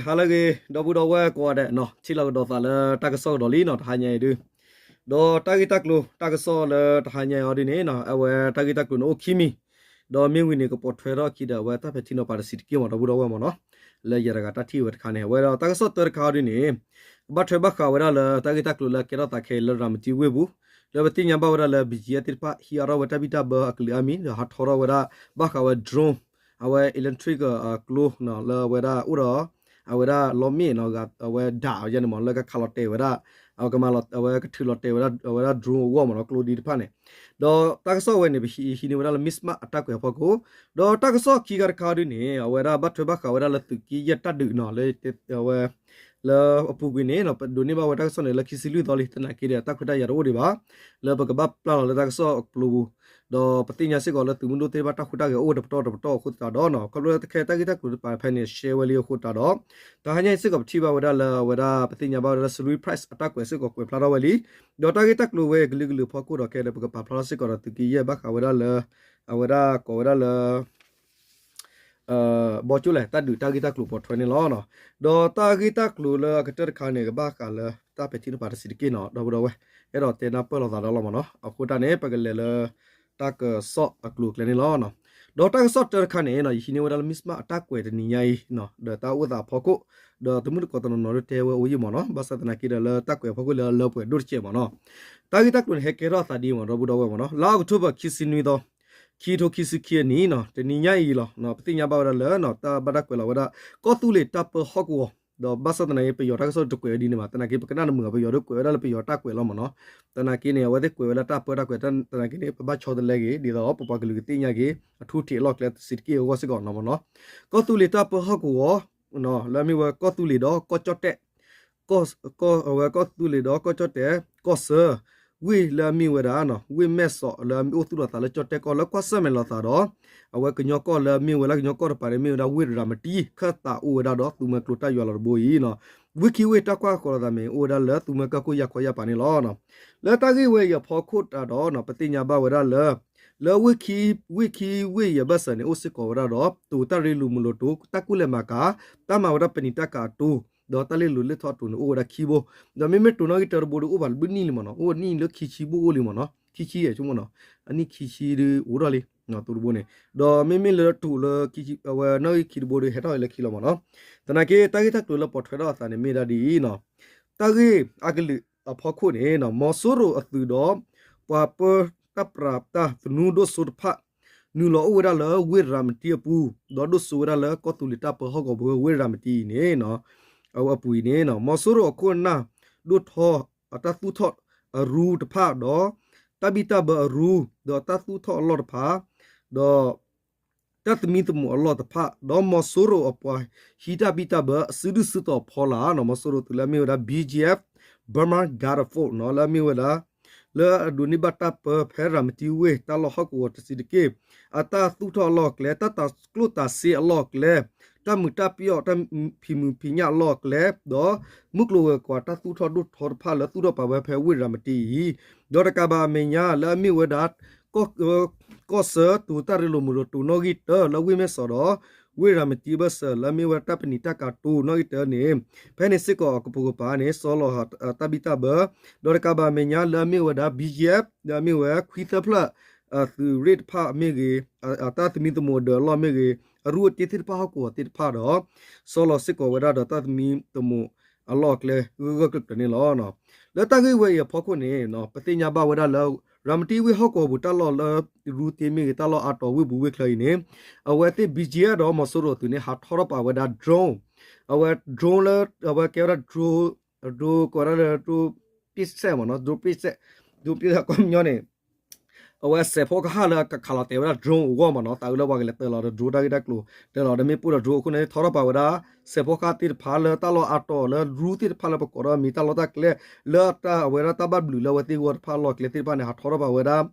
ဟါလၢအဂ့ၤ ဒီပုၢ်ဒီဝဲၢ်ကိးဂၤဒဲးနီၤ, ထံၣ်လိာ်ကဒီးသးလၢတၢ်ကစီၣ်ကဒီးလံနီၤ, တဟါညါအံၤဒုး ဒီးတၢ်ဂ့ၢ်တၢ်ကျိၤ တၢ်ကစီၣ်လၢတဟါညါအံၤအီၤဒုးန့ၣ်နီၤ, အဝဲတၢ်ဂ့ၢ်တၢ်ကျိၤန့ၣ်အိၣ်ခံမံၤ, ဒီးမ့ၢ်ဝံၤန့ၣ် ကပိာ်ထွဲထီၣ်အခံဒီး အဝဲတၢ်ပဲာ်ထံနီၤဖးတဆံးတက့ၢ်မး ဒီပုၢ်ဒီဝဲၢ်မးနီၤ, လၢယၤတဂၤတၢ်ထံၣ်ဝဲတခါန့ၣ် အဝဲဒီးတၢ်ကစီၣ်တၢတခါအီၤဒုးန့ၣ် ကဘၣ်ထွဲဘၣ်ဃးဝဲဒၣ်လၢတၢ်ဂ့ၢ်တၢ်ကျိၤလၢအကဲထီၣ်သးခဲအံၤလၢရၤမတံဝ့ၢ်ပူၤ, လၢပသ့ၣ်ညါဘၣ်ဝဲဒၣ်လၢ ဘံၣ်ကၠံအသ့ၣ်တဖၣ် ဟံးအါထီၣ်ဝဲတၢ်ဘံၣ်တၢ်ဘၢအကလုာ်အါမံၤ ဒီးဟးထီထီၣ်ဝဲဒၣ် ဘၣ်ဃးဝဲ drone အဝဲ electric အကျိနီၤ, လၢအဝဲဒၣ်အိၣ်ဒီး အဝဲဒၣ်လီမ့ၣ်နီၤ, အဝဲဒၣ်အီၤယဲန့ၣ်မး လၢကခးလီၤတဲာ်ဝဲဒၣ် အကမၤလီၤ အဝဲကထုးလီၤတဲာ်ဝဲဒၣ် အဝဲဒၣ် drone အဂီၢ်မးနီၤ, ကျိဒ်တဖၣ်န့ၣ်, ဒီးတၢ်ကစီၣ်ဝဲန့ၣ် ပဟံးန့ၢ်ဝဲဒၣ်လၢ မ့ၢ်စမး အတၢ်ကွဲးအဖီခိၣ်, ဒီးတၢ်ကစီၣ်ခံခါတခါအီၤဒုးန့ၣ် အဝဲဒၣ်ဘၣ်ထွဲဘၣ်ဃးဝဲဒၣ်လၢသုးက့ယဲၢ်တၢ်ဒုးနီၤ, လၢ လၢအပူၤကွံာ်န့ၣ် ပဒိးန့ၢ်ဘၣ်ဝဲတၢ်ကစီၣ်န့ၣ် လၢခံဆံလွံၢ်သီလံ, သနာ်က့ဒီး တၢ်ခွဲးတၢ်ယာ်တအိၣ်ဒံးဘၣ်, လၢပကဘၣ်ပျၢ်လီၤလၢတၢ်ကစီၣ်အကျိၤပူၤ, ဒီးပသ့ၣ်ညါစ့ၢ်ကီးလၢသုးမုၢ်ဒိၣ်သ့ၣ်တဖၣ်တၢ်ဟူးတၢ်ဂဲၤအိၣ်ဝဲတပတီၢ်တပတီၢ်အဃိသတးဒီးနီၤ, ခီဖျိလၢတခဲတၢ်ဂ့ၢ်တၢ်ကျိၤတပၤဖဲန့ၣ် ရှဲဝဲလံအဃိသတးဒီး တဟါညါအံၤစ့ၢ်ကီးပထံၣ်ဘၣ်ဝဲဒၣ်လၢအဝဲဒၣ် ပသ့ၣ်ညါဘၣ်ဝဲဒၣ်လၢ Surrey Price အတၢ်ကွဲးစ့ၢ်ကီးကွဲးဖျါထီၣ်ဝဲလံ, ဒီးတၢ်ဂ့ၢ်တၢ်ကျိၤဝဲအကလုာ်ကလုာ်အဖီခိၣ်ဒီး ခဲဒီးပကပာ်ဖျါထီၣ်စ့ၢ်ကီးဒီးသုးက့ယဲၢ်ဘၣ်ဃးဝဲဒၣ်လၢ အဝဲဒၣ်ကိးဝဲဒၣ်လၢ ဘီကၠိလဲၣ် တၢ်ဒုးတၢ်ဂ့ၢ်တၢ်ကျိၤပိာ်ထွဲန့ၣ်လီၤ. ဒီးတၢ်ဂ့ၢ်တၢ်ကျိၤလၢအကတၢၢ်တခါန့ၣ် ကဘၣ်ဃးလၢတၢ်ပဲာ်ထံနီၤဖးတဆံးတက့ၢ်နီၤ, ဒီပုၢ်ဒီဝဲၢ်, အဲၣ်ဒိးတဲနၢ်ပၢၢ်လိာ်သးဒီးလီၤမးနီၤ, အဃိတၢ်န့ၣ် ပကလဲၤလၢ တၢ်ကစီၣ်အကျိၤအကျဲန့ၣ်လီၤ. ဒီးတၢ်ကစီၣ်တၢတခါန့ၣ် ယဟံးန့ၢ်ဝဲဒၣ်လၢ မ့ၢ်စမး အတၢ်ကွဲးတနံၤညါအံၤ ဒီးတၢ်အိၣ်သးအဖီခိၣ်, ဒီးတမုၢ်တကိးတနီၤနီၤဒုးတဲဝဲအိၣ်ယံာ်မးနီၤ, ဘၣ်ဆၣ်သနာ်က့ဒီးလၢတၢ်ကွဲးအဖီခိၣ်လၢအလၢပှဲၤဒိၣ်တစဲးမးနီၤ, တၢ်ဂ့ၢ်တၢ်ကျိၤန့ၣ် ဟဲကဲထီၣ်အသးဒ်အံၤမး ဒီပုၢ်ဒီဝဲၢ်မးနီၤ, လါအီးကထိဘၢၣ်ခံဆံနွံသီ, ခံထိခံဆံခံအနံၣ်နီၤ, တနံၤညါအံၤလီၤ, ပသ့ၣ်ညါဘၣ်ဝဲဒၣ်လၢ တၢ်ဘၣ်တၢ်ကွဲးလီၤဝဲဒၣ် ကီၢ်သူလ့ၤတၢ်ပၢဟီၣ်ကဝီၤ, ဒီးဘၣ်ဆၣ်သနာ်က့ ပယီၤတၢ်ကစီၣ်တကွဲးဝဲဒ်န့ၣ်ဘၣ်, သနာ်က့ ပကနၣ်တမုာ်ဘၣ်, ပယီၤဒုးကွဲးဝဲဒၣ်လၢပယီၤတၢ်ကွဲးလီၤမးနီၤ, သနာ်က့န့ၣ် အဝဲသ့ၣ်ကွဲးဝဲလၢတၢ်ပၢတၢ်ကွဲး, သနာ်က့န့ၣ် ပဘၣ်ဆီတလဲက့ၤ ဒ်သိးပပှၤကလုာ်ကသ့ၣ်ညါက့ၤ အထူအထံးအလီၢ်အကျဲတဆံးတက့ၢ်အဂီၢ်စ့ၢ်ကီးနီၤမးနီၤ, ကီၢ်သူလ့ၤတၢ်ပၢဟီၣ်ကဝီၤ လၢအမ့ၢ်ဝဲကီၢ်သူလ့ၤဒီးကီၢ်ကၠီၣ်တဲၣ်, အဝဲကီၢ်သူလ့ၤဒီးကီၢ်ကၠီၣ်တဲၣ်, ကီၢ်ဆၢ, ဝ့ၢ်လၢအမ့ၢ်ဝဲဒၣ် ဝ့ၢ်မဲၢ်စီး လၢအမ့ၢ်အိၣ်သူၣ်လီၤသးလၢကၠီၣ်တဲၣ်ကီၢ်လၢကွၢ်ဆၢၣ်မဲာ်လိာ်သးဒီး အဝဲကညီကီၢ်လၢအမ့ၢ်ဝဲလၢကညီကီၢ်တပၤန့ၣ် မ့ၢ်ဝဲဒၣ်ဝ့ၢ်ရၤမတံ ခၢၣ်သးအိၣ်ဝဲဒၣ်ဒီးသူမွဲကျိၤတၢ်ယွၤလီၤတဘိအံၤနီၤ, ဝ့ၢ်ခံဝ့ၢ်တၢ်ကွၢ်ဃီၤလိာ်သးမ့ၢ်အိၣ်ဝဲဒၣ်လၢသူမွဲကၢၢ်ခိၣ် ယၢ်ခီယၢ်ပၤန့ၣ်လီၤ. လၢတၢ်ဂ့ၢ်ဝဲအံၤအဖီခိၣ်တၢ်ဒီး ပသ့ၣ်ညါဘၣ်ဝဲဒၣ်လၢ လၢဝ့ၢ်ခံဝ့ၢ်အဘၢၣ်စၢၤန့ၣ် အိၣ်စ့ၢ်ကီးဝဲဒၣ်ဒီး တိၤတၢ်ရ့လိာ်မုာ်လိာ်တိၤ တၢ်ကူၣ်လဲၤမၤကၤ တၢ်မၤဝဲဒၣ်ပနံာ်တၢ်ကၤအတိၤ ဒီးတၢ်လ့လိာ်လ့ထီၣ်အတိၤန့ၣ် အိၣ်ဝဲဒၣ်ခံဘိ, ဒီးမ့မ့ၢ်တိၤနီၣ်ဂံၢ်တၢတဘိဒီး အိၣ်ဘၣ်တဘျုးနံၣ်လံမးနီၤ, အိၣ်နံၣ်လၢခံဆံဘိၣ်အိၣ်လံမးနီၤ, ခံဆံဧါ ဆိကမိၣ်နီၤ, အနံၣ်ခံဆံဒုးအိၣ်ထီၣ်လံ တိၤတဘိန့ၣ်, ဒီးမ့မ့ၢ်လၢတိၤလၢ အဝဲနီၣ်ဂံၢ်ခံတဘိဒီး ဟဲထီၣ်လၢခံလီၤမးနီၤ, သနာ်က့ တၢ်ဂ့ၢ်တၢ်ကျိၤလၢပိာ်ထွဲထီၣ်အသးန့ၣ်မ့ၢ်ဒၣ်ဒ်အံၤနီၤ, တၢ်ဂ့ၢ်အကလုာ်အဖီခိၣ်န့ၣ် မီၤစိရိၤအသုးဒီး ပှၤပၢတၢ်ပြးတၢ်သနူဒိၣ်စိတဖၣ် နုာ်လီၤအိၣ်ဝဲဒၣ်လၢဝ့ၢ်ရၤမတံအပူၤ, ဒီးဒိၣ်စိဝဲဒၣ်လၢကီၢ်သူလ့ၤတၢ်ပၢဟီၣ်ကဝီၤပူၤဝ့ၢ်ရၤမတံအံၤန့ၣ် အပူၤအံၤန့ၣ် မီၤစိရိၤအခိၣ်အနၢ် ဒိၣ်ထီၣ်အတၢ်သူၣ်ထီၣ်အရူတဖၣ်ဒီး တၢ်ဘံၣ်တၢ်ဘၢအရူ ဒီးတၢ်သူၣ်ထီၣ်အလီၢ်တဖၣ် ဒီး တၢ်သမံသမိးအလီၢ်တဖၣ် ဒီးမီၤစိရိၤအပှၤဟံးတၢ်ဘံၣ်တၢ်ဘၢအစုဒုၣ်စုတီၤအဖီလာ် မီၤစိရိၤသုးလၢအမ့ၢ်ဝဲဒၣ် ဘီၣ်ကၠီၣ်အ့ၣ်ဖ် Burma Guard Force လၢအမ့ၢ်ဝဲဒၣ် လၢအဒိးန့ၢ်ဘၣ်တၢ်ပၢဖဲရၤမတံဝ့ၢ် တၢ်လီၢ်ဟီၣ်ကဝီၤတဆံးတက့ၢ် အတၢ်သူၣ်ထီၣ်အလီၢ်အကျဲ တၢ်တၤကျိၣ်တၤစ့အလီၢ်အကျဲ တၢ်မုာ်တၢ်ပျီၣ် တၢ်ဖံးမုာ်ဖံးညၣ်အလီၢ်အကျဲ ဒီးမုၢ်ကျိၤဝဲၤကွာ်တၢ်သူၣ်ထီၣ်ဒိၣ်ထီတဖၣ်လၢသူၣ်ထီၣ်ပာ်ဝဲဖဲဝ့ၢ်ရၤမတံအံၤ ဒီးတကးဘၣ်အမဲာ်ညါလၢအမ့ၢ်ဝဲဒၣ် ကီၢ်စၢၤ တိၤတၢ်ရ့လိာ်မုာ်လိာ်တိၤနီၣ်ဂံၢ်တၢ လၢဝ့ၢ်မဲၢ်စီးဒီး ဝ့ၢ်ရၤမတံအဘၢၣ်စၢၤ လၢအမ့ၢ်ဝဲတၢ်ပနံာ်တၢ်ကၤတိၤနီၣ်ဂံၢ်တၢန့ၣ် ဖဲန့ၣ်စ့ၢ်ကီးအကပိာ်ကပၤန့ၣ် စီလီၤတၢ်ဘံၣ်တၢ်ဘၢ ဒီးတကးဘၣ်အမဲာ်ညါလၢအမ့ၢ်ဝဲဒၣ် ဘီၣ်ကၠီၣ်အ့ၣ်ဖ် လၢအမ့ၢ်ဝဲခွံသၢဖျၢၣ် သုးရ့ၣ်တဖၣ်မ့ၢ်ဂ့ၤ အတၢ်သမံသမိးအဒၢးအလီၢ်မ့ၢ်ဂ့ၤ အရူအတ့သ့ၣ်တဖၣ်ဟီၣ်ကဝီၤသ့ၣ်တဖၣ်ဒီး စီလီၤစ့ၢ်ကီးဝဲဒၣ်ဒီးတၢ်သမံသမိးအလီၢ်အကျဲ ဂၢၢ်ဂၢၢ်ကျၢၤကျၢၤန့ၣ်လီၤ. လၢတၢ်ဂ့ၢ်ဝဲအံၤအဖီခိၣ်န့ၣ် ပသ့ၣ်ညါဘၣ်ဝဲဒၣ်လၢ ရၤမတံဝ့ၢ်ဟီၣ်ကဝီၤပူၤတၢ်လီၢ်လၢရူသ့မ့ၢ်ဂ့ၤ တၢ်လီၢ်အါတီၤဝ့ၢ်ပူၤဝ့ၢ်ချၢအံၤန့ၣ် အဝဲသ့ၣ် ဘီၣ်ကၠီၣ်အ့ၣ်ဖ် ဒီးမီၤစိရိၤအသုးန့ၣ် ဟးထီထီၣ်ပာ်ဝဲဒၣ် drone အဝဲ drone လၢ အဝဲကဲဝဲဒၣ် drone ဒိကီးဒၣ်လၢ drone ပစ်စက်မ့ၢ်နီၤ drone ပစ်စက် drone ပစ်စက် ကီၢ်ပညီန့ၣ် အဝဲစဲးဖီကဟၣ်လၢကခးလီၤတဲာ်ဝဲဒၣ် drone အဂီၢ်မ့ၢ်နီၤ သးအုးလၢပှၤကလဲၤတၢၤလီၤဒီး drone တၢ်ဂ့ၢ်တၢ်ကျိၤ တၢၤလီၤဒီးမ့ၢ်ပိၢ်ဒီး drone အခိၣ်န့ၣ် ထီထီၣ်ပာ်ဝဲဒၣ် စဲးဖီကဟၣ်သ့ၣ်တဖၣ်လၢတၢ်လီၢ်အါတီၤလၢရူသ့ၣ်တဖၣ်လၢပကိးဒီးမံၤတၢ်လီၢ်တၢ်ကျဲ လၢတၢ်အဝဲဒၣ်တၢ်ဘၣ်ဘျုးလၢအဝဲသ့ၣ်ဂီၢ်တဖၣ်အလီၢ်အကျဲသ့ၣ်တဖၣ်န့ၣ် ဟးထီထီၣ်ပာ်ဝဲဒၣ်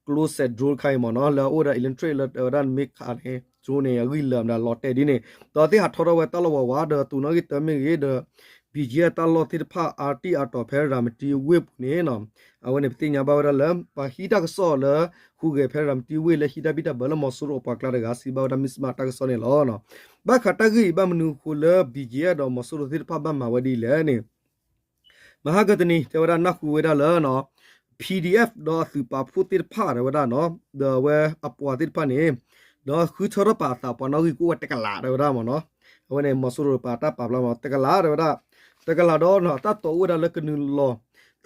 ကျိစဲး drone တခါအံၤမ့ၢ်နီၤ လၢအအိၣ်ဒီး electric လၢတဲဝဲဒၣ်နမ့ၢ်ခးန့ၣ် drone န့ၣ် အဂံၢ်လၢာ်မတၤလီၤတဲာ်ဒ်န့ၣ် ဒီးသ့ၣ်ဟးထီထီၣ်ဝဲတၢ်လီၢ်ဝးဝးဒီး တိၤနီၣ်ဂံၢ်တၢမ့ၢ်ဂ့ၤဒီး BGF တၢ်လီၢ်သ့ၣ်တဖၣ်အါတံၢ်အါတီၤဖဲရၤမတံဝ့ၢ်ပူၤန့ၣ် အဝဲန့ၣ်ပသ့ၣ်ညါဘၣ်ဝဲဒၣ်လၢ ပှၤဟံးတၢ်ကစီၣ်လၢ ဟူးဂဲၤဖဲရၤမတံဝ့ၢ်လၢဟံးတၢ်ဘံၣ်တၢ်ဘၢလၢမီၤစိရိၤအပှၤကျါတဂၤ စံးဘၣ်ဝဲဒၣ် Mizzima တၢ်ကစီၣ်န့ၣ်လီၤ. ဘၣ်ဃးတၢ်ဂ့ၢ်အံၤ ဘၣ်မနုၤအဃိလၢ BGF ဒီးမီၤစိရိၤသ့ၣ်တဖၣ်ဘၣ်မၤဝဲဒ်လဲၣ်န့ၣ် မဟါကတနံၤ တဲဝဲဒၣ်နၢ်ဟူဝဲဒၣ်လၢ PDF ဒီးအသုးပာ်ဖှိၣ်သ့ၣ်တဖၣ်တဲဝဲဒၣ်နီၤ ဒီးအဝဲအပှၤသ့ၣ်တဖၣ်န့ၣ် ဒီးဃုထၢထီၣ်ပာ်အသးပှၤနီၣ်ဂံၢ်ကအိၣ်ဝဲတကလးတဲဝဲဒၣ်မ့ၢ်နီၤ. အဝဲန့ၣ် မီၤစိရိၤပာ်တၢ်ပာ်ဖျါမ့ၢ် တကလးတဲဝဲဒၣ်, တကလးဒီး တၢ်တိာ်အိၣ်ဝဲဒၣ်လၢကနုာ်လီၤ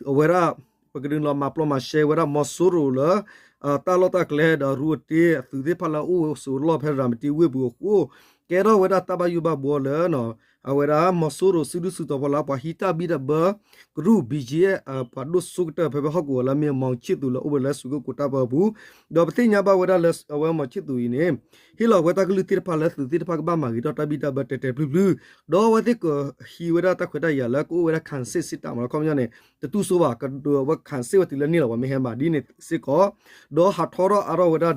အဝဲဒၣ် ပကနုာ်လီၤမၤပျီမၤရှဲဝဲဒၣ်မီၤစိရိၤလၢ တၢ်လီၢ်တၢ်ကျဲဒီးရူအတ့ အသုးသ့ၣ်တဖၣ်လၢအအိၣ်ဝဲစိၤလီၢ်ဖဲရၤမတံဝ့ၢ်ပူၤအဃိ ကဲထီၣ်ဝဲဒၣ်တၢ်ဘၣ်ယိၣ်ဘၣ်ဘှီလၢ အဝဲဒၣ်မီၤစိရိၤစုဒုၣ်စုတီၤဖီလာ်ပှၤဟံးတၢ်ဘံၣ်တၢ်ဘၢ ကရူၢ် BGF ပှၤဒိၣ်စိကတၢၢ်ဖဲဖဲဟီၣ်ကဝီၤလၢအမ့ၢ် မောင်ချစ်သူ လၢအိၣ်ဝဲလၢစူးကၣ်ကိးတၢ်ပၢပူၤ, ဒီးပသ့ၣ်ညါဘၣ်ဝဲဒၣ်လၢအဝဲ မောင်ချစ်သူ အံၤန့ၣ် ဟ့ၣ်လီၤဝဲတၢ်ကလုၢ်သ့ၣ်တဖၣ်လၢသုးသ့ၣ်တဖၣ်ကဘၣ်မၤဂ့ၤထီၣ်တၢ်ဘံၣ်တၢ်ဘၢတဲာ်တဲာ်ဖျုးဖျုး, ဒီးအဝဲသ့ၣ်ကဟံးဝဲဒၣ်တၢ်ခွဲးတၢ်ယာ်လၢကအိၣ်ဝဲဒၣ် ခံစစ် စံးတၢ်မ့ၢ်နီၤ ခီပညီန့ၣ် တတူၢ်စိဘၣ် ကဒုးအဝဲ ခံစစ် ဝဲတုၤလၢန့ၣ်လီၤ ပှၤမ့ၢ်ဟဲမၤဒ်န့ၣ်စ့ၢ်ကီး, ဒီးဟးထီထီၣ်အါထီၣ်ဝဲဒၣ်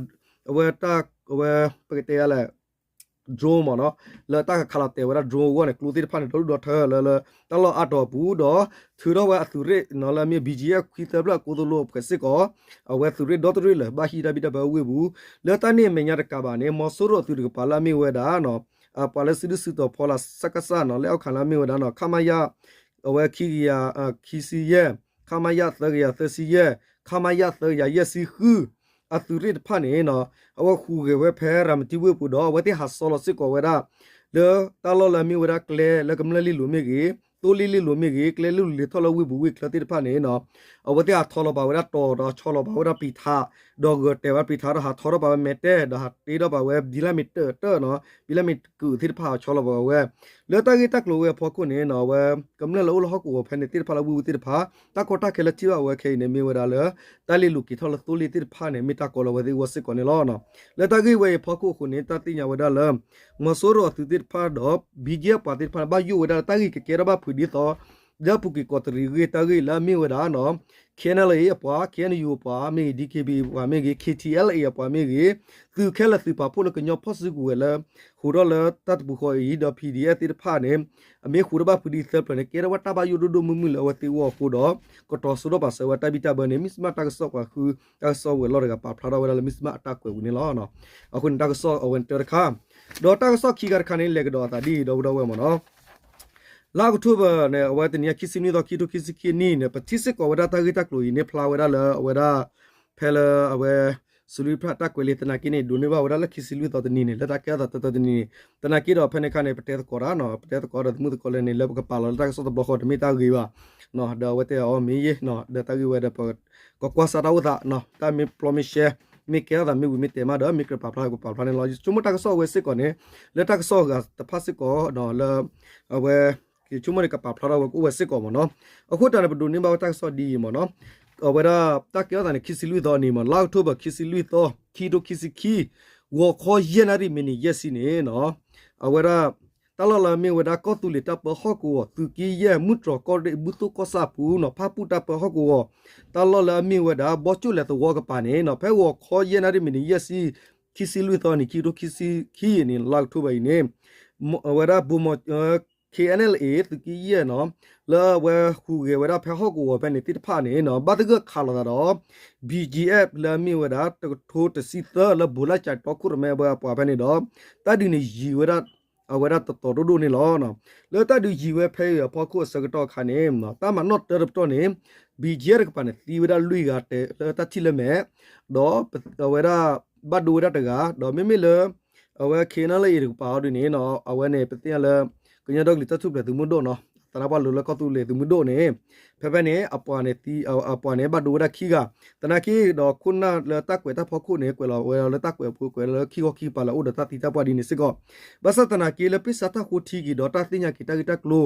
အဝဲတၢ် အဝဲ ပကတဲလဲၣ် drone မ့ၢ်နီၤ, လၢတၢ်ကခးလီၤတဲာ်ဝဲဒၣ် drone အဂီၢ်န့ၣ် ကျိသ့ၣ်တဖၣ်န့ၣ် ဒီဒူၣ်ဒီထၢလၢ လၢတၢ်လီၢ်အါတီၤအပူၤ ဒီးထုးထီၣ်ဝဲအသုးရ့ၣ်နီၤ လၢအမ့ၢ် BGF ခွံသၢဖျၢၣ်အကိသလိအဖှဲးစ့ၢ်ကီး, အဝဲသုးရ့ၣ်ဒီတရ့ၣ်လၢာ် ဘၣ်ဟံးတၢ်ဘံၣ်တၢ်ဘၢဝ့ၢ်ပူၤ, လၢတၢ်န့ၣ်အမဲာ်ညါတကးဘၣ်န့ၣ် မီၤစိရိၤအသုးတကပၤလၢအမ့ၢ်ဝဲဒၣ် ပှၤလၢစုဒုၣ်စုတီၤဖီလာ် စကစ နီၤ လၢအီၣ်ခးလၢအမ့ၢ်ဝဲဒၣ်နီၤ ခမရ အဝဲခံကယၤ ခံဆံယဲၢ်, ခမရ သၢကယၤသၢဆံယဲၢ်, ခမရ သၢကယၤယဲၢ်ဆံဃု အသုးရ့ၣ်တဖၣ်န့ၣ်နီၤ အဝဲဟူးဂဲၤဝဲဖဲရၤမတံဝ့ၢ်ပူၤဒီး အဝဲသ့ၣ်ဟးဆီလီၤစ့ၢ်ကီးဝဲဒၣ် လၢတၢ်လီၢ်လၢအမ့ၢ်ဝဲဒၣ်ကျဲလၢကမျၢၢ်လ့ၣ်လိၤမ့ၢ်ဂ့ၤ, သိလ့ၣ်လ့ၣ်လိၤမ့ၢ်ဂ့ၤ, ကျဲလ့ၣ်လိၤလ့ၤထီၣ်လၢဝ့ၢ်ပူၤဝ့ၢ်ချၢသ့ၣ်တဖၣ်န့ၣ်နီၤ အဝဲသ့ၣ်ဟးဆီလီၤပာ်ဝဲဒၣ်တီၤဒီးဆီလီၤပာ်ဝဲဒၣ်ပံၤထး, ဒီးဂၢၢ်တဲာ်ဝဲပံၤထးဒီးဟးထီထီၣ်ပာ်ဝဲမဲာ်တဲၢ် ဒီးဟးတ့ထီၣ်ပာ်ဝဲဘံလၢမ့ၢ်တၢၢ်တၢၢ်နီၤ ဘံလၢမ့ၢ်တကုာ်သ့ၣ်တဖၣ်ဟးဆီလီၤပာ်ဝဲ လၢတၢ်ဂ့ၢ်တၢ်ကျိၤဝဲအဖီခိၣ်န့ၣ်နီၤ အဝဲ ကမျၢၢ်လၢအိၣ်လၢဟီၣ်ကဝီၤဖဲန့ၣ်သ့ၣ်တဖၣ်လၢဝ့ၢ်ဝ့ၢ်သ့ၣ်တဖၣ် တၢ်ကီတၢ်ခဲလၢထံၣ်ဘၣ်ဝဲခဲအံၤန့ၣ် မ့ၢ်ဝဲဒၣ်လၢ တၢ်လ့ၣ်လိၤက့ၤထီၣ်လၢသိလ့ၣ်သ့ၣ်တဖၣ်န့ၣ် မ့ၢ်တၢ်ကီလၢအဝဲသ့ၣ်အဂီၢ်စ့ၢ်ကီးန့ၣ်လီၤ. လၢတၢ်ဂ့ၢ်ဝဲအံၤအဖီခိၣ်အဃိန့ၣ် တၢ်သ့ၣ်ညါဝဲဒၣ်လၢ မီၤစိရိၤအသုးသ့ၣ်တဖၣ်ဒီး BGF ပှၤသ့ၣ်တဖၣ်န့ၣ် ဘၣ်ယိၣ်ဝဲဒၣ်လၢတၢ်ဂ့ၢ်ကကဲထီၣ်ဘၣ်ဖုးဒ်သိး လၢအပူၤကွံာ်ကီးတရံးအဂ့ၢ်တၢ်ဂ့ၢ်လၢအမ့ၢ်ဝဲဒၣ်နီၤ KNLA အပှၤ KNU အပှၤမ့ၢ်ဂ့ၤ DKBA အပှၤမ့ၢ်ဂ့ၤ KTLA အပှၤမ့ၢ်ဂ့ၤ သုးခဲလၢာ်သုးပာ်ဖှိၣ်လၢကညီဖီၣ်စုကဝဲၤလၢ ဟူးထီၣ်လၢတၢ်တပူၤဃီအံၤဒီး PDF သ့ၣ်တဖၣ်န့ၣ် အမ့ၢ်ဃုာ်ဒီးဘၣ်ဖုးဒ်သၢဖျၢၣ်န့ၣ် ကဲထီၣ်ဝဲတၢ်ဘၣ်ယိၣ်ဒိၣ်ဒိၣ်မုၢ်မုၢ်လၢအဝဲသ့ၣ်အဂီၢ်အဃိဒီး ကတီၤစိဒီးပာ်စၢၤဝဲတၢ်ဘံၣ်တၢ်ဘၢန့ၣ် Mizzima တၢ်ကစီၣ်ပှၤဃု တၢ်ကစီၣ်ဝဲၤလီၢ်တဂၤပာ်ဖျါထီၣ်ဝဲဒၣ်လၢ Mizzima အတၢ်ကွဲးပူၤန့ၣ်လီၤ. အဃိန့ၣ် တၢ်ကစီၣ်အဝဲန့ၣ်တၢတခါ ဒီးတၢ်ကစီၣ်ခံခါတခါန့ၣ် လဲၤကဒီးအသးဒ်အံၤ ဒီပုၢ်ဒီဝဲၢ်မ့ၢ်နီၤ လါအီးကထိဘၢၣ်န့ၣ် အဝဲတနံၤခံဆံနွံသီ ခံထိခံဆံခံနံၣ်န့ၣ် ပထံၣ်စ့ၢ်ကီးဝဲဒၣ်တၢ်ဂ့ၢ်တၢ်ကျိၤအံၤန့ၣ် ဖျါဝဲဒၣ်လၢအဝဲဒၣ် ဖဲလၢအဝဲ စလူဖၣ်တၢ်ကွဲးလံာ်သနာ်က့န့ၣ် ဒိးန့ၢ်ဘၣ်ဝဲဒၣ်လၢခံဆံလွံၢ်သီတနံၤန့ၣ် လၢတၢ်ကဲထီၣ်သးတၢတနံၤန့ၣ် သနာ်က့ဒီးဖဲန့ၣ်အခါန့ၣ် ပတဲသကိးတၢ်နီၤ ပတဲသကိးဒီးသမုၣ်သကိးလၢန့ၣ် လၢပကပာ်လီၤလၢတၢ်ကစီၣ်တဘျီဃီတမ့ၢ်တၢ်ဂ့ၤဘၣ် ဒီးအဝဲတဲအီၤမ့ၢ်ယ့ၢ် ဒီးတၢ်ဂ့ၢ်ဝဲဒီးပကကွၢ်စၢ်တၢ်အိၣ်သး တၢ်မ့ၢ်ပျီမ့ၢ်ရှဲ မ့ၢ်ကဲထီၣ်သးမ့ၢ်ဝံၤမ့ၢ်တဲမးဒီး မ့ၢ်ကြၢးပာ်ဖျါကပာ်ဖျါန့ၣ်လီၤ. ယဆိကမိၣ်တၢ်ကစီၣ်အဝဲစ့ၢ်ကီးန့ၣ် လၢတၢ်ကစီၣ်အဂၤတဖၣ်စ့ၢ်ကီး လၢ အဝဲ ယဆိကမိၣ်န့ၣ် ကပာ်ဖျါထီၣ်ဝဲကအိၣ်ဝဲစ့ၢ်ကီးမ့ၢ်နီၤ. အဃိတၢ်န့ၣ် ပဒိးန့ၢ်ဘၣ်ဝဲတၢ်ကစီၣ်ဒ်အံၤမ့ၢ်နီၤ အဝဲဒၣ်တၢ်ကဲထီၣ်သးန့ၣ် ခံဆံလွံၢ်သီန့ၣ်မ့ၢ် လါအီးကထိဘၢၣ် ခံဆံလွံၢ်သီ ခံထိခံဆံခံ ဂီၤခီယဲၢ်နၣ်ရံၣ်မံးနံးယဲၢ်ဆံန့ၣ်နီၤ အဝဲဒၣ် တၢ်လီၢ်လၢအမ့ၢ်ဝဲဒၣ်ကီၢ်သူလ့ၤတၢ်ပၢဟီၣ်ကဝီၤ သုးက့ယဲၢ် မုၢ်တြီၤကီၢ်ရ့ၣ် ဘူၣ်သိၣ်ကီၢ်ဆၣ်ပူၤနီၤ ဖၣ်ပူၣ်တၢ်ပၢဟီၣ်ကဝီၤ တၢ်လီၢ်လၢအမ့ၢ်ဝဲဒၣ် ဘီကၠိၣ်လဲၤသဝီကပၤန့ၣ်နီၤ ဖဲဂီၤခီယဲၢ်နၣ်ရံၣ်မံးနံးယဲၢ်ဆံ ခံဆံလွံၢ်သီန့ၣ် ခံထိခံဆံခံန့ၣ် လါအီးကထိဘၢၣ်အံၤန့ၣ် အဝဲဒၣ် ဗိုလ်မှူး KNLA သုးက့ယဲၢ်နီၤ လၢအဝဲဟူးဂဲၤဝဲဒၣ်ဖဲဟီၣ်ကဝီၤဖဲန့ၣ်သ့ၣ်တဖၣ်န့ၣ်နီၤ ဘၣ်သဂၢၢ်ခးလိာ်သးဒီး BGF လၢအမ့ၢ်ဝဲဒၣ် တကထိတဆံသၢ လၢဘူးလၢ်ကၠဲးတီခိၣ်ရိၣ်မဲအပှၤဖဲန့ၣ်ဒီး တၢ်ဒုးန့ၣ်ယံၤဝဲဒၣ် အဝဲဒၣ်တတီၤဒိၣ်ဒိၣ်န့ၣ်လီၤ. လၢတၢ်ဒုးယံၤဝဲဖဲအံၤအဖီခိၣ်အဆၢကတီၢ်အခါန့ၣ် တၢ်မၤနီၣ်တၢတပတီၢ်န့ၣ် BGF တကပၤန့ၣ် သံဝဲဒၣ်လွံၢ်ဂၤတဲလၢတၢ်ထံၣ်လၢမဲာ် ဒီးအဝဲဒၣ်ဘၣ်ဒိဝဲဒၣ်တဂၤ ဒီးမ့မ့ၢ်လၢ အဝဲ KNLA တကပၤအီၤဒ်န့ၣ် အဝဲန့ၣ် ပသ့ၣ်ညါလၢ ကညီဒီကလုာ်တၢ်ထူၣ်ဖျဲးသုးမုၢ်ဒိၣ်နီၤ သရၣ်ပှၢ်လိၤလၢကီၢ်သူလ့ၤသုးမုၢ်ဒိၣ်န့ၣ် ဖဲဖဲန့ၣ် အပှၤန့ၣ် အပှၤန့ၣ် ဘၣ်ဒိဝဲဒၣ်ခံဂၤ သနာ်က့ဒီးခိၣ်နၢ်လၢတၢ်ကွဲးတၢ်ဖီခိၣ်န့ၣ် ကွဲးလီၤဝဲလၢတၢ်ကွဲးအပူၤ ကွဲးလၢခံခီခံကပၤလၢအအိၣ်ဒီးတၢ်သံတၢ်ပှၢ်ဒ်န့ၣ်စ့ၢ်ကီး ဘၣ်ဆၣ်သနာ်က့လၢပ့ၢ်စးထၢၣ်ဃိထံက့ၤဒီးတၢ်သ့ၣ်ညါက့ၤတၢ်ဂ့ၢ်တၢ်ကျိၤ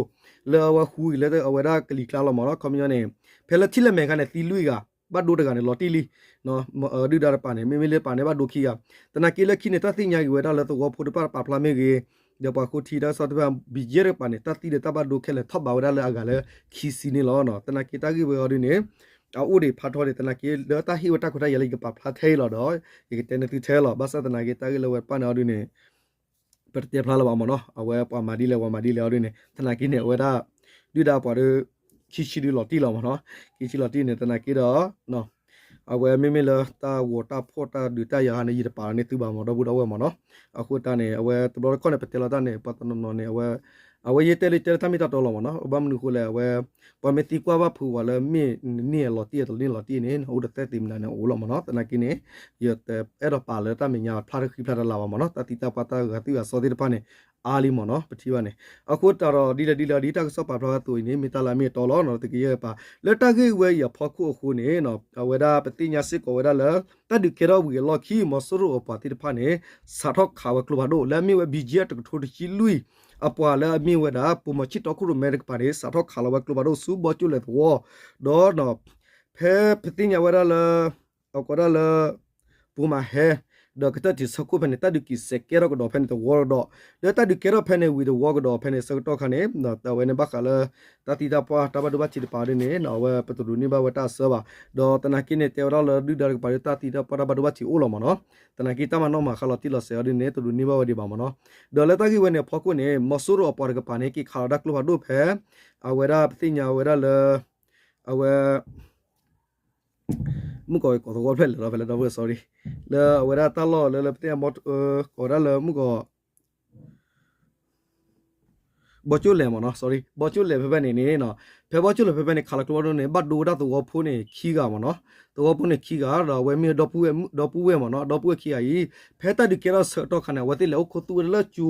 လၢအဝဲဟူးဂဲၤလၢအဝဲဒၣ်ကလံၤကျါလီၤမ့ၢ်နီၤ ခီပညီန့ၣ် ဖဲလၢထံၣ်လၢမဲာ်ခါန့ၣ် သံလွံၢ်ဂၤ ဘၣ်ဒိတဂၤန့ၣ် လီၤတံၢ်လံ ဒုၣ်ဒါတပၤန့ၣ် မ့မ့ၢ်လၢပာ်န့ၣ်ဘၣ်ဒိခံဂၤ သနာ်က့လၢခံန့ၣ် တၢ်သ့ၣ်ညါက့ၤဝဲဒၣ်လၢသဝီဖိတဖၣ်ပာ်ဖျါမ့ၢ်ဂ့ၤ ဒီးပှၤဃိထံတၢ်ကစီၣ်တဖၣ် ဘံၣ်ယဲၢ်တကပၤန့ၣ် တၢ်သံဒီးတၢ်ဘၣ်ဒိခဲလၢာ်ထီၣ်ဘးဝဲဒၣ်လၢအဂၤလၢခံဆံန့ၣ်လီၤ. သနာ်က့တၢ်ဂ့ၢ်ဝဲအီၤဒ်န့ၣ် အအိၣ်ဒံးဖးထီဒံး သနာ်က့လၢတၢ်ဟ့ၣ်ဝဲတၢ်ခွဲးတၢ်ယာ်လၢယကပာ်ဖျါထဲအံၤလီၤဒီး ယကတဲန့ၢ်သုထဲလီၤ. ဘၣ်ဆၣ်သနာ်က့တၢ်ဂ့ၢ်လၢဝဲပာ်န့ၣ်အီၤဒ်န့ၣ် ပတတဲဖျါလၢၤဘၣ်မ့ၢ်နီၤ အဝဲပှၤမၤဒ်လဲၣ် ပှၤမၤဒ်လဲၣ်အီၤဒ်န့ၣ် သနာ်က့န့ၣ် အဝဲဒၣ် ဒုၣ်ဒါပှၤဒီး ခံဆံဒုလီၤတံၢ်လီၤမ့ၢ်နီၤ, ခံဆံလီၤတံၢ်န့ၣ် သနာ်က့ဒီး အဝဲမ့မ့ၢ်လၢတၢ်ဂီၤတၢ်ဖှီၣ်တၢ်ဒုးတၢ်ယၤန့ၣ် ယတပာ်လီၤန့ၢ်သုဘၣ်မ့ၢ် ဒီပုၢ်ဒီဝဲၢ်မ့ၢ်နီၤ, အဃိတၢ်န့ၣ် အဝဲတဘျီတခီၣ်န့ၣ် ပတဲလီၤတၢ်န့ၣ် ပှၤတနီၤနီၤန့ၣ် အဝဲ အဝဲယတဲလၢယတဲလၢတၢ်မ့ၢ်တၢ်တီလီၤမ့ၢ်နီၤ, ဘၣ်မနုၤအဃိလဲၣ် အဝဲ ပှၤမ့ၢ်သံကွၢ်ဘၣ်ဖုးဝဲလၢမ့ၢ်န့ၢ်အလီၤတံၢ်အတန့ၢ်လီၤတံၢ်န့ၣ် အိၣ်ဒီးသဲသ့ၣ်မနုၤန့ၣ်အိၣ်လီၤမ့ၢ်နီၤ, သနာ်က့န့ၣ် ယတအဲၣ်ဒိးပာ်လၢတၢ်မဲာ်ညါဖျါတဃံဖျါတလၤဘၣ်မ့ၢ်နီၤ, တၢ်သံတၢ်ပှၢ်တၢ်ဂာ်သွံၣ်ဂာ်စီသ့ၣ်တဖၣ်န့ၣ် အါလံမ့ၢ်နီၤ ပထံၣ်ဘၣ်န့ၣ်, အဃိတၢ်ဒီးဒ်လဲၣ်ဒ်လဲၣ် ဒ်တၢ်ကစီၣ်ပာ်ဖျါဝဲအသိးအံၤန့ၣ် မ့ၢ်တၢ်လၢအမ့ၢ်အတီလီၤနီၤ, တကယဲၢ်ပာ် လၢတၢ်ဂ့ၢ်ဝဲအံၤအဖီခိၣ်အဃိန့ၣ် အဝဲဒၣ်ပသ့ၣ်ညါစ့ၢ်ကီးဝဲဒၣ်လၢ တၢ်ဒုးကဲထီၣ်ဝံၤအလီၢ်ခံ မီၤစိရိၤအပှၤသ့ၣ်တဖၣ်န့ၣ် စးထီၣ်ခးဝဲကျိဖးဒိၣ် လၢအမ့ၢ်ဝဲ ဘံကၠံအတကထိတဆံလွံၢ် အပှၤလၢအမ့ၢ်ဝဲဒၣ် ပိာ်မီၤဆံၣ်တီခိၣ်ရိၣ်မဲတကပၤန့ၣ် စးထီၣ်ခးလီၤဝဲကျိဖးဒိၣ်ဆူဘီကၠိလဲၣ်သဝီ, ဒီး ဖဲပသ့ၣ်ညါဝဲဒၣ်လၢ အကိးဒၣ်လၢ ပိာ်မၤဟဲ ဒီးကတၢၢ်တံၤဆၢခိၣ်ဖဲန့ၣ် တၢ်ဒုးက့ၤစဲးကဲထီၣ်ကဒီးဖဲန့ၣ်သဝီကဒီး, လၢတၢ်ဒုးကဲထီၣ်ဖဲန့ၣ်ဝံၤသဝီကဒီးဖဲန့ၣ် ဆၢကတီၢ်ခါန့ၣ် အဝဲန့ၣ်ဘၣ်ဃးလၢ တၢ်သံတၢ်ပှၢ်တၢ်ဘၣ်ဒိဘၣ်ထံးတကပၤဒ်န့ၣ် အဝဲပတဒိးန့ၢ်ဘၣ်ဝဲတၢ်အဆၢဘၣ်, ဒီးသနာ်က့န့ၣ် တဲဝဲဒၣ်လၢဒုၣ်ဒါတကပၤဒီးတၢ်သံတၢ်ပှၢ်တၢ်ဘၣ်ဒိဘၣ်ထံးအိၣ်လီၤမ့ၢ်နီၤ, သနာ်က့တၢ်မၤနီၣ်မၤဃါလီၤတံၢ်လီၤဆဲးအီၤဒ်န့ၣ် တဒိးန့ၢ်ဘၣ်ဝဲဒံးဘၣ်မ့ၢ်နီၤ, ဒီးလၢတၢ်ဂ့ၢ်ဝဲန့ၣ်အဖီခိၣ်န့ၣ် မီၤစိရိၤအပှၤတကပၤန့ၣ် က့ၤခးလီၤဒၣ်ကျိဖးဒိၣ်ဖဲ အဝဲဒၣ်ပသ့ၣ်ညါဝဲဒၣ်လၢ အဝဲ မုၢ်ကီၤကိးသဝီဖျဲၣ်လဲၣ်လီၤ ဖဲလဲၣ်ဒီပုၢ်ဝဲၢ် sorry, လၢအဝဲဒၣ်တၢ်လီၢ်လၢလၢပသ့ၣ်ညါ ကိးဒၣ်လၢမုၢ်ကီၤ ဘီကၠိလဲၣ်မ့ၢ်နီၤ sorry ဘီကၠိလဲၣ်ဖဲဖဲန့ၣ်န့ၣ်နီၤ, ဖဲဘီကၠိလဲၣ်ဖဲဖဲန့ၣ် ခးလီၤကျိဖးဒိၣ်န့ၣ် ဘၣ်ဒိဝဲဒၣ်သဝီဖိန့ၣ်ခံဂၤမ့ၢ်နီၤ, သဝီဖိန့ၣ်ခံဂၤ ဒီးအဝဲမ့ၢ်ဒီပုၢ်ဝဲၢ်မ့ၢ်နီၤ ဒီပုၢ်ဝဲၢ်ခံဂၤအံၤ ဖဲတၢ်ဒုးကဲထီၣ်ဆၢကတီၢ်ခါန့ၣ် အဝဲသ့ၣ်လဲၤအိၣ်ခူသူၣ်ဝဲဒၣ်လၢကၠိ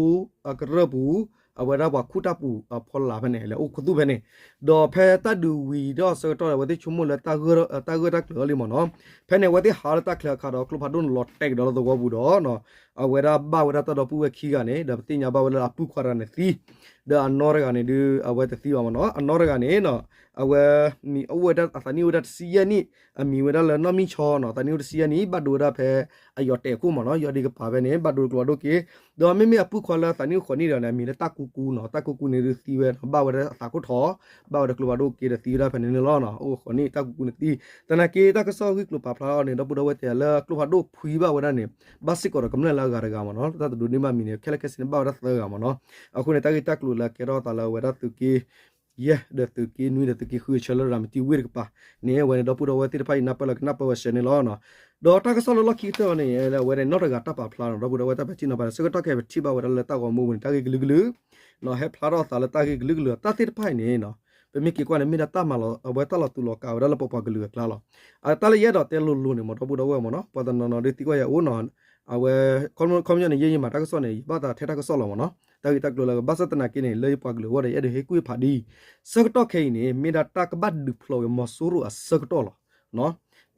အကရၢၢ်ပူၤ အဝဲဒၣ်ပှၤခူၣ်တၢ်ပူၤအဖီလာ်ဖဲန့ၣ် လဲၤအိၣ်ခူသူၣ်ဖဲန့ၣ်, ဒီးဖဲတၢ်ဒုးဝံၤဒီးဆၢကတီၢ် အဝဲသ့ၣ်ဆိကမိၣ်လၢ တၢ်ဂၢၢ်တၢ်ကျၢၤအီၤလံမ့ၢ်နီၤ, ဖဲန့ၣ် အဝဲသ့ၣ်ဟးလၢတၢ်ချၢအခါဒီး ကျိဖးဒိၣ်န့ၣ်လီၤတဲာ်ကဒီးလၢသဝီပူၤဒီး အဝဲဒၣ်ဘၣ်ဝဲဒၣ်တၢ်ဒီပုၢ်ဝဲၢ်ခံဂၤန့ၣ် ဒီးပသ့ၣ်ညါဘၣ်ဝဲလၢအပုၢ်ခွါတဂၤန့ၣ်သံ, ဒီးအနီၢ်တဂၤန့ၣ်ဒုး အဝဲတသံဘၣ်မ့ၢ်နီၤ, အနီၢ်တဂၤန့ၣ် အဝဲ မံၤအိၣ်ဝဲဒၣ် အသးနံၣ်အိၣ်ဝဲဒၣ်တဆံယဲၢ်နံၣ်, အမံၤဝဲဒၣ်လၢနီၢ်မံၣ်ဆီနီၤ, သးနံၣ်အိၣ်တဆံယဲၢ်နံၣ် ဘၣ်ဒိဝဲဒၣ်ဖဲ အယီၤတဲာ်ခိၣ်မ့ၢ်နီၤ, ယီၤဒံးကပၤဖဲန့ၣ် ဘၣ်ဒိကျိဖးဒိၣ်က့ၤ, ဒီးမ့မ့ၢ်အပုၢ်ခွါလၢအသးနံၣ်အိၣ်ဃိးနံၣ်ဒီးန့ၣ် အမံၤလၢတၢ်ကူကူနီၤ, တၢ်ကူကူန့ၣ်ဒုးသံဝဲနီၤ, ဘၣ်ဝဲဒၣ်အသးခိၣ်ထီၣ်, ဘၣ်ဝဲဒၣ်ကျိဖးဒိၣ်က့ၤဒီးသံဝဲဒၣ်ဖဲန့ၣ်န့ၣ်လီၤ, အိၣ်ဃိးနံၣ်တၢ်ကူကူန့ၣ်သံ, သနာ်က့တၢ်ကစီၣ်ဂ့ၢ်ကျိၤပာ်ဖျါအီၤန့ၣ် ဒီပုၢ်ဒီဝဲၢ်တဲလၢကျိဖးဒိၣ်ဖှံဘၣ်ဝဲဒၣ်န့ၣ် ဘၣ်စ့ၢ်ကီးဒီးကမျၢၢ်လၢအဂၤတဂၤမ့ၢ်နီၤ, တၢ်တဒိးန့ၢ်ဘၣ်မံၤန့ၣ် ခဲလၢာ်ခဲဆ့န့ၣ် ဘၣ်ဝဲဒၣ်သၢဂၤမ့ၢ်နီၤ, အဃိန့ၣ် တၢ်ဂ့ၢ်တၢ်ကျိၤလၢကဲထီၣ်သးလၢအဝဲဒၣ်သုးက့ ယဲၢ် ဒီးသုးက့နွံဒီးသုးက့ဃုအဆၢလၢရၤမတံဝ့ၢ်တကပၤန့ၣ် အဝဲန့ၣ် ဒီပုၢ်ဒီဝဲၢ်သ့ၣ်တဖၣ်အံၤ နၢ်ပၢၢ်လၢကနၢ်ပၢၢ်ဝဲစဲးန့ၣ်လီၤ. ဒီးတၢ်ကစီၣ်လၢလီၢ်ခံကတၢၢ်န့ၣ် အဝဲန့ၣ်နီၢ်တဂၤတၢ်ပာ်ဖျါနီၤ ဒီပုၢ်ဒီဝဲၢ် တၢ်ပဲာ်ထံနီၤဖး ဆၢကတီၢ်ခဲအံၤ ပထံၣ်ဘၣ်ဝဲဒၣ်လၢတၢ်ဂီၤမူပူၤန့ၣ် တၢ်ဂ့ၢ်ကလုာ်ကလုာ် ဟဲဖျါထီၣ်အသးလၢတၢ်ဂ့ၢ်ကလုာ်ကလုာ် တၢ်သ့ၣ်တဖၣ်အံၤန့ၣ် ပမ့ၢ်က့ၤကွၢ်န့ၣ် မ့ၢ်ဒၣ်တၢ်မၤလီၤ အဝဲတၢ်လီၤတူာ်လီၤကာ်ဝဲဒၣ်လၢပပှၤကလုာ်အကျါလီၤ. အတၢ်လၢယအဲၣ်ဒိးတဲလိၤလိၤန့ၣ် မ့ၢ်ဒီပုၢ်ဒီဝဲၢ်မ့ၢ်နီၤ ပှၤတနီၤနီၤဒုးသံကွၢ်ယၤအိၣ်နီၤ အဝဲ ခီပညီန့ၣ် ယဲယမၤတၢ်ကစီၣ်န့ၣ် ယဘၣ်သးထဲတၢ်ကစီၣ်လီၤမ့ၢ်နီၤ တၢ်ဂ့ၢ်တၢ်ကျိၤလၢ ဘၣ်ဆၣ်သနာ်က့န့ၣ် လၢယပှၤကလုာ်အဂီၢ်ဒီး ယအဲၣ်ဒိးဟ့ၣ်ကူၣ်ဟ့ၣ်ဖးဒ်အံၤ ဆၢကတီၢ်ခဲအံၤန့ၣ် မ့ၢ်ဒၣ်တၢ်ကဘၣ်ဒုးဖျိးဝဲမီၤစိရိၤအဆၢကတီၢ်လီၤ.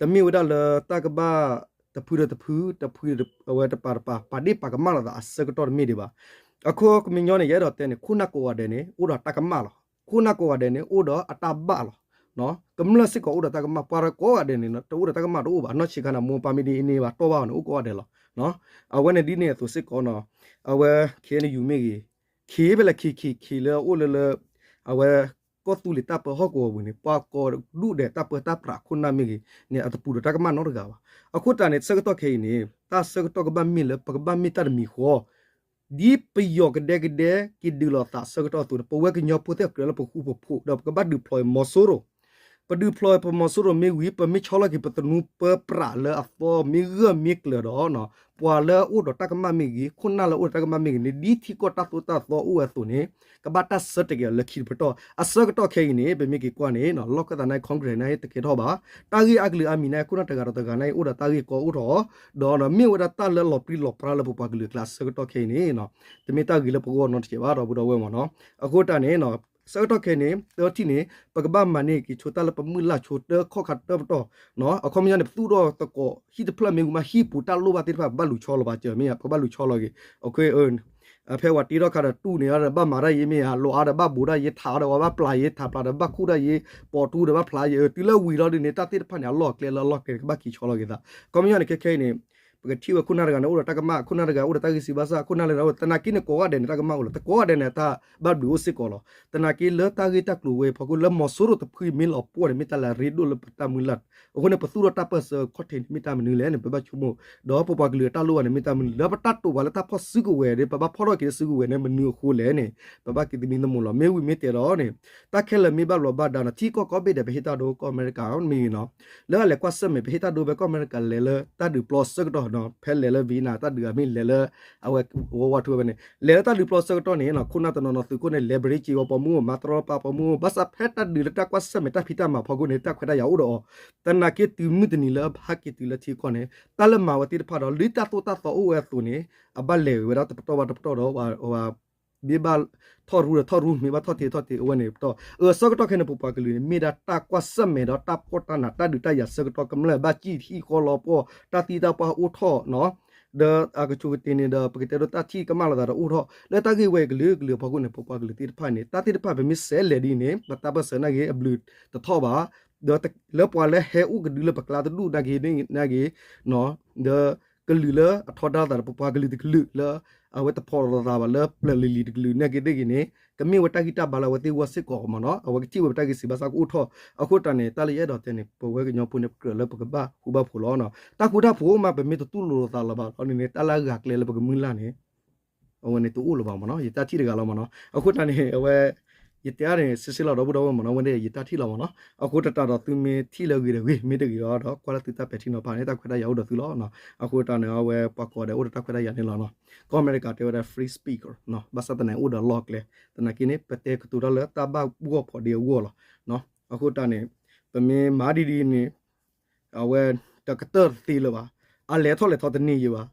တမ့ၢ်ဝဲဒၣ်လၢတၢ်ကဘၣ်တဖုဒီးတဖု တဖုအဝဲတပၤတပၤ ပာ်ဒ့ၣ်ပာ်ကမၣ်လိာ်သးအဆၢကတီၢ်တမ့ၢ်ဒံးဘၣ်. အခီပညီန့ၣ် ယအဲၣ်ဒိးတဲန့ၣ် ခိၣ်နၢ်ကိးဂၤဒဲးန့ၣ် အိၣ်ဒီးတၢ်ကမၣ်လီၤ. ခိၣ်နၢ်ကိးဂၤဒဲးန့ၣ် အိၣ်ဒီးအတၢ်ဘၣ်လီၤ. ကမျၢၢ်စ့ၢ်ကီးအိၣ်ဒီးတၢ်ကမၣ် ပှၤကိးဂၤဒဲးန့ၣ် တအိၣ်ဒီးတၢ်ကမၣ်တအိၣ်ဘၣ် အနီၢ်ဆံးခါန့ၣ် မိၢ်ပၢ်မ့ၢ်ဒ်အံၤန့ၣ်ဘၣ် တီၢ်ဘၣ်အီၤန့ၣ် အိၣ်ကိးဂၤဒဲးလီၤ. အဝဲန့ၣ်ဒ်န့ၣ်အသိးစ့ၢ်ကီးနီၤ အဝဲ ခ့ၣ်အဲၣ်ယူၣ်မ့ၢ်ဂ့ၤ ခ့ၣ်ဖဲလဲၣ် ခ့ၣ်ခ့ၣ်ခ့ၣ်လၢအအိၣ်လၢလၢ အဝဲ ကီၢ်သူလ့ၤတၢ်ပၢဟီၣ်ကဝီၤပူၤန့ၣ် ပှၤကိးဒူၣ်ဒဲးတၢ်ပၢတၢ်ပြးခိၣ်နၢ်မ့ၢ်ဂ့ၤန့ၣ် အတပူၤဒီးတၢ်ကမၣ်နီတဂၤဘၣ်. အဃိသတးန့ၣ် ဆၢကတီၢ်ခဲအံၤန့ၣ် တၢ်ဆၢကတီၢ်ကဘၣ်မ့ၢ်လၢ ပကဘၣ်မ့ၢ်တၢ်တမံၤဃီ ဒ်ပယီၤကဒဲကဒဲ က့ၤဒုးလိာ်သးဆၢကတီၢ်အသိးန့ၣ် ပဝဲကညီဖိသ့ၣ်အကြၢးလၢပဃူပဖိး ဒီးပကဘၣ်ဒုးဖျိးအံၤမီၤစိရိၤ ပဒုးဖျိးအံၤပမီၤစိရိၤမ့ၢ်ဝံၤ ပမ့ၢ်ဆီလီၤက့ၤပသနူပၢပြးလၢအသီမ့ၢ်ဂၢၢ်မ့ၢ်ကျၢၤဒီး ပှၤလၢအအိၣ်ဒီးတၢ်ကမၣ်မ့ၢ်ဂ့ၤ ခိၣ်နၢ်လၢအအိၣ်ဒီးတၢ်ကမၣ်မ့ၢ်ဂ့ၤန့ၣ် ဒ်ထံကီၢ်တၢ်သိၣ်တၢ်သီအိၣ်ဝဲအသိးန့ၣ် ကဘၣ်တၢ်ဆၢတဲာ်က့ၤအီၤလၢခံတပတီၢ် အဆၢကတီၢ်ခဲအံၤန့ၣ် ပမ့ၢ်က့ၤကွၢ်န့ၣ် လီၢ်ခၢၣ်သးန့ၣ် Congress န့ၣ်တကဲထီၣ်ဘၣ် တၢ်ဂ့ၢ်အါကလုာ်အါမံၤန့ၣ် ခိၣ်နၢ်တဂၤဒီးတဂၤန့ၣ် အိၣ်ဒီးတၢ်ဂ့ၢ်ကီအိၣ်ထီၣ် ဒီးမ့ၢ်ဝဲဒၣ်တၢ်လၢလီၤပြံလီၤပြါလၢပပှၤကလုာ်အကျါ အဆၢကတီၢ်ခဲအံၤန့ၣ် တမ့ၢ်တၢ်ဂ့ၤလၢပဂီၢ်နီတစဲးဘၣ် ဒီပုၢ်ဒီဝဲၢ်မ့ၢ်နီၤ အဃိတၢ်န့ၣ် ဆၢကတီၢ်ခဲအံၤန့ၣ် တထံၣ်န့ၣ် ပကဘၣ်မၤန့ၢ်က့ၤဆိတၢ်လၢပမုၢ်လၢ်ဆိတၢ်ခီၣ်ခါတၢ်ပတီၢ် အခီပညီန့ၣ် ပသူၣ်ထီၣ်သကိးဟံၣ်တဖျၢၣ်မ့ၢ်ဝံၤမး ဟံၣ်ပူၤတၢ်လိၣ်ဘၣ်သ့ၣ်တဖၣ် ပဘၣ်လူၤဆီလီၤဘၣ်စၢၤမ့ၢ်ဧါ ပကဘၣ်လူၤဆီလီၤက့ၤ ဖဲဝဲတ့ထီၣ်ခါဒီးတူၢ်န့ၢ်အီၤဒီးဘၣ်မၤတၢ်ယ့မ့ၢ်ဧါ လိၣ်အါဒီးဘၣ်ဘူးတၢ်ယ့ ထးအီၤဒီးဝဲဘၣ် ပျၢ်ယ့ ထးပျၢ်ဒီးဘၣ်ခူၣ်တၢ်ယ့ ပိာ်ထူဒီးဘၣ်ဖျါယ့ တုၤလၢဝံၤလီၤဒုးန့ၣ် တၢ်သ့ၣ်တဖၣ်န့ၣ် အလီၢ်အကျဲလၢအလီၢ်ကျဲန့ၣ် ကဘၣ်က့ၤဆီလီၤက့ၤသး အခီပညီန့ၣ် ခဲခဲအံၤန့ၣ် ပကထံၣ်ဝဲခိၣ်နၢ်တဂၤန့ၣ် အိၣ်ဒီးတၢ်ကမၣ်, ခိၣ်နၢ်တဂၤအိၣ်ဒီးတၢ်ဂံၢ်စၢ်ဘါစၢ်, ခိၣ်နၢ်လၢအိၣ်ဒီးသနာ်က့န့ၣ် ကိးဂၤဒဲးန့ၣ် တၢ်ကမၣ်အိၣ်လီၤ, တကိးဂၤဒဲးန့ၣ် တၢ်ဘၣ်ဘျုးအိၣ်စ့ၢ်ကီးလီၤ. သနာ်က့လၢတၢ်ဂ့ၢ်တၢ်ကျိၤဝဲအဖီခိၣ် လၢမီၤစိရိၤတဖုမ့ၢ်လီၤပှီၢ်န့ၣ် မ့ၢ်တၢ်လၢအရ့ဒိၣ်လၢပတၢ်မုၢ်လၢ်, အဃိန့ၣ် ပသူၣ်ထီၣ်တၢ်ပၢၢ်ဆၢခီၣ်ထံးန့ၣ် မ့ၢ်တၢ်မနုၤလဲၣ်န့ၣ် ပဘၣ်ဆိကမိၣ်, ဒီးပပှၤကလုာ်အတၢ်လိၣ်ဘၣ်န့ၣ် မ့ၢ်တၢ်မနုၤလဲၣ်, လၢပတၢ်တိာ်ပာ်လၢတၢ်ဖီၣ်စုကဝဲၤဒီး ပဘၣ်ဖီၣ်ထီၣ်က့ၤလၢစုကဝဲၤန့ၣ် မနုၤအဃိလဲၣ်န့ၣ် ပဘၣ်က့ၤသမံသမိးလီၤ. မ့ၢ်ဝံၤမ့ၢ်တဲဒီးန့ၣ် တၢ်ခဲလၢာ်မ့ၢ်ဘၣ်ဘျီးဘၣ်ဒါနီၤ, ထံကီၢ်ကိးဘ့ၣ်ဒဲး ပဟ့ၣ်တၢ်ဒိကီၢ်အမဲရကၤမ့ၢ်ဂ့ၤနီၤ, လၢအလဲၤကွၢ်ဆၢၣ်မဲာ် ပဟ့ၣ်တၢ်ဒိဖဲကီၢ်အမဲရကၤလဲၤလၢတၢ်ဒုးပျီအဆၢကတီၢ်နီၤ, ဖဲလဲၤလၢ Vietnam တၢ်ဒုးအမ့ၢ်လဲၤလၢ အဝဲဝီဝီထူဝဲန့ၣ် လဲၤလၢတၢ်ဒုးပျီအဆၢကတီၢ်န့ၣ်နီၤ, ခိၣ်နၢ်တနီၤနီၤသုးခိၣ်န့ၣ် လဲၤဘရ့က့ၤဝီပိာ်မုၣ် မၤတရီပာ်ပိာ်မုၣ်, ဘၣ်ဆၣ်ဖဲတၢ်ဒုးလၢတၢ်ကွၢ်ဆၢၣ်မဲာ်တၢ်ဖံးတၢ်မၤအဖီခိၣ်န့ၣ် တၢ်ခွဲးတၢ်ယာ်အိၣ်ဒီးအီၤ, သနာ်က့တုၤမုၢ်တနံၤလၢအဟးက့ၤတုၤလၢထံကီၢ်န့ၣ် တၢ်လၢမၤဝဲသ့ၣ်တဖၣ်ဒီး လၢတၢ်သိၣ်တၢ်သီအိၣ်ဝဲအသိးန့ၣ် အဘၣ်လဲၤဝဲဒၣ်တပတီၢ်ဘၣ်တပတီၢ်ဒီး မ့ၢ်ဘၣ်ထီၣ်ရူဒီးထီၣ်ရူ, မ့ၢ်ဘၣ်ထီၣ်ထံထီၣ်ထံ အဝဲန့ၣ်ပတီၢ်, အဆၢကတီၢ်ခဲအံၤန့ၣ် ပပှၤကလုာ်န့ၣ် မ့ၢ်ဒၣ်တၢ်ကွၢ်ဆၢၣ်မဲာ်ဒီးတၢ်ဖှီၣ်တၢ်နး တၢ်ဒုးတၢ်ယၤဆၢကတီၢ်, ကမျၢၢ်ဘၣ်စံၣ်ဟံၣ်ဃီလီၤပှီၢ်, တၢ်သံတၢ်ပှၢ်အိၣ်ထီၣ်နီၤ, ဒီးအကဆူးကတ့ၤန့ၣ်ဒီး ပကတဲဒိတၢ်ထံၣ်ကမၣ်လိာ်သးဒီးအိၣ်ထီၣ်, လၢတၢ်ဂ့ၢ်ဝဲအကလုာ်ကလုာ်အဖီခိၣ်န့ၣ် ပပှၤကလုာ်သ့ၣ်တဖၣ်န့ၣ် တၢ်သ့ၣ်တဖၣ်ပမ့ၢ်စဲးလဲၤဒ်န့ၣ် ပတၢ်ပၢၢ်ဆၢနာ်က့ အဘျုးတထီၣ်ဘၣ်, ဒီးလၢပှၤလၢဟဲအိၣ်ကဒုလၢပကျါတဒူၣ်နာ်က့ နာ်က့ ဒီးကလုာ်လၢအထီဒါသးဒီးပပှၤကလုာ်တကလုာ်လၢ အဝဲတဖိးလိာ်သးဘၣ်လၢပျၢၤလံၤလံၤတကလုာ်နာ်က့ဒ်ဂ့ၤန့ၣ် ကမ့ၢ်ဝဲတၢ်ဂံၢ်တၢ်ဘါလၢအဝဲသ့ၣ်ဂီၢ်စ့ၢ်ကီးမ့ၢ်နီၤ, အဝဲကထံၣ်ဝဲပတၢ်ဂ့ၢ်စံးဘၣ်ဆၣ်ကအိၣ်ထီၣ်, အဃိတၢ်န့ၣ် တၢ်လၢယအဲၣ်ဒိးတဲန့ၣ် ပဝဲကညီဖိန့ၣ် ပကြၢးလၢပကဘၣ်ဃူဘၣ်ဖိးလီၤနီၤ, တၢ်ဃူတၢ်ဖိးမး ပမ့ၢ်တတူၢ်လိာ်လိာ်သးလၢၤဘၣ်လီၤန့ၣ်န့ၣ် တၢ်လၢအဂၤကျဲလၢပကမုၢ်လၢ်န့ၣ် အဝဲန့ၣ်တအိၣ်လၢၤဘၣ်မ့ၢ်နီၤ, ယတၢ်ထံၣ်တဂၤလီၤမ့ၢ်နီၤ, အဃိတၢ်န့ၣ် အဝဲ ယတဲအါန့ၣ် စ့စ့လီၤဒီပုၢ်ဒီဝဲၢ်မ့ၢ်နီၤ, အဝဲန့ၣ်ယတၢ်ထံၣ်လီၤမ့ၢ်နီၤ, အဃိတၢ်ဒီးသုမ့ၢ်ထံၣ်လၢအဂ့ၤဒီးဂ့ၤ, မ့ၢ်တဂ့ၤဒီး ကွၢ်လၢသုတၢ်ပဲာ်ထံနီၤဖးန့ၣ် တၢ်ခွဲးတၢ်ယာ်အိၣ်ဒီးသုလီၤ, အဃိတၢ်န့ၣ် အဝဲပှၤကိးဂၤဒဲးအိၣ်ဒီးတၢ်ခွဲးတၢ်ယာ်န့ၣ်လီၤနီၤ, ကီၢ်အမဲရကၤတဲဝဲဒၣ် free speech နီၤ, ဘၣ်ဆၣ်သနာ်က့အိၣ်ဒီးလီၢ်ကျဲ, သနာ်က့န့ၣ် ပတဲကတိၤတၢ်လၢတၢ်ဘၣ်ဂီၢ်ဖီၣ်ဒ့အဂီၢ်လီၤ, အဃိတၢ်န့ၣ် ပမ့ၢ်မၤဒ်ဒ်န့ၣ် အဝဲတကတၢၢ်တသ့လၢၤဘၣ်, အလဲၤထီၣ်လဲၤထီတန့ၢ်ယံၤဘၣ်,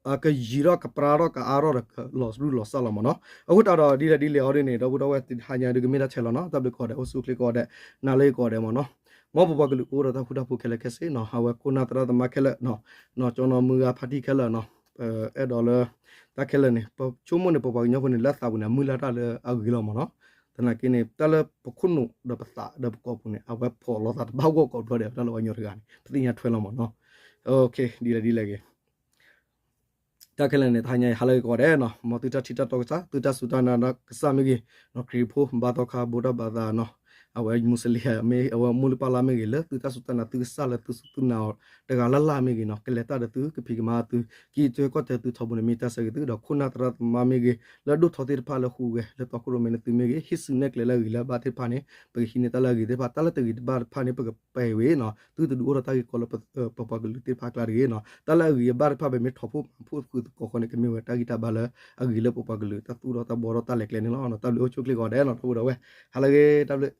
အကယံၤထီၣ်ကပြါထီၣ်ကအါထီၣ်ဒီးကလီၤရူၢ်လီၤစၢ်လီၤမ့ၢ်နီၤ, အဃိတၢ်ဒီးဒ်လဲၣ်ဒ်လဲၣ်အီၤဒ်န့ၣ် ဒီပုၢ်ဒီဝဲၢ်တဟါညါဒုးကမ့ၢ်တၢ်ဆဲးလီၤနီၤ, တၢ်ဘျုးကိးဂၤဒဲး အိၣ်ဆူၣ်အိၣ်ချ့ကိးဂၤဒဲး, နၤလၢယကိးဂၤဒဲးမ့ၢ်နီၤ, မ်ပပှၤကလုာ်ကအိၣ်ဒီးတၢ်ဃူတၢ်ဖိးခဲလၢာ်ခဲဆ့နီၤ, အဝဲခိၣ်နၢ်သရၣ်သမါခဲလၢာ်နီၤ, နီၢ်ကၠီနီၢ်မုၢ်ဂၤဖါတံၢ်ခဲလၢာ်နီၤ, ပအဲၣ်ဒိးလၢ တၢ်ခဲလၢာ်န့ၣ် ပဆိကမိၣ်န့ၣ် ပပှၤကညီဖိန့ၣ် လၢအသးပူၤန့ၣ် အမုၢ်လၢ်တၢ်လၢအဂ့ၤလီၤမ့ၢ်နီၤ, သနာ်က့န့ၣ် တၢ်လၢပခိၣ်နူာ်ဒီးပသးဒီးပကိာ်ပူၤန့ၣ် အဝဲဖီၣ်လိာ်သးတဘၣ်ဂီၢ်ကိးဘျီဒဲး တၢ်လၢပှၤကညီတဂၤန့ၣ် ပသ့ၣ်ညါထွဲလီၤမ့ၢ်နီၤ, ဒ်လဲၣ်ဒ်လဲၣ်ဂ့ၤ တၢ်ခဲလၢာ်န့ၣ် တဟါညါအံၤ ဟါလၢဂ့ၤကိးဂၤဒဲးနီၤ, မ်သုတၢ်ထံၣ်တၢ်တီကစၢ် သုတၢ်စူၢ်တၢ်နာ်ကစၢ်မ့ၢ်ဂ့ၤ, ခရံာ်ဖိ ဘါသီခါ ဘူးတၢ်ဘၣ်သးနီၤ, အဝဲမူစလ့ၣ်မ့ၢ် အဝဲမိၢ်လုၢ်ပၢ်လၢ်မ့ၢ်ဂ့ၤ လၢသုတၢ်စူၢ်တၢ်နာ်သုကစၢ်လၢသုစူၢ်သုနာ်အီၤ တဂၤလၢ်လၢ်မ့ၢ်ဂ့ၤနီၤ, ကလဲၤတၢ်ဒီးသု ကဖံးကမၤသု ကံၢ်ကီၢ်တဲာ်သုထီဘိန့ၣ် မ့ၢ်တၢ်ဆၢဂ့ၤသုဒီး ခိၣ်နၢ်သရၣ်သမါမ့ၢ်ဂ့ၤ လၢဒိၣ်ထီသ့ၣ်တဖၣ်လၢဟူးဂဲၤလၢတီခိၣ်ရိၣ်မဲန့ၣ်သုမ့ၢ်ဂ့ၤ ဟံးစုနဲၣ်ကျဲလၢအဂ့ၤလၢအဘၣ်သ့ၣ်တဖၣ်န့ၣ် ပကဟံးန့ၢ်တၢ်လၢအဂ့ၤသ့ၣ်တဖၣ် တၢ်လၢတဂ့ၤတဘၣ်တဖၣ်န့ၣ် ပကပယ်ဝဲနီၤ, သုတဒုးအိၣ်ထီၣ်တၢ်ဂ့ၢ်ကီလၢပပှၤကလုာ်သ့ၣ်တဖၣ်အကျါတဂ့ၤနီၤ, တၢ်လၢအဂ့ၤအဘၣ်တဖၣ် ပမ့ၢ်ထီၣ်ဖိမၤဖိသကိးဃီန့ၣ် ကမ့ၢ်ဝဲတၢ်ဂံၢ်တၢ်ဘါလၢအဂ့ၤလၢပပှၤကလုာ် တၢ်သူၣ်ထီၣ်တၢ်ဘှီထီၣ်တၢ်လဲၤကျဲန့ၣ်လီၤ. တၢ်ဘျုးအိၣ်ဆူၣ်အိၣ်ချ့ကိးဂၤဒဲးနီၤ ဒီပုၢ်ဒီဝဲၢ် ဟါလၢဂ့ၤ တၢ်ဘျုး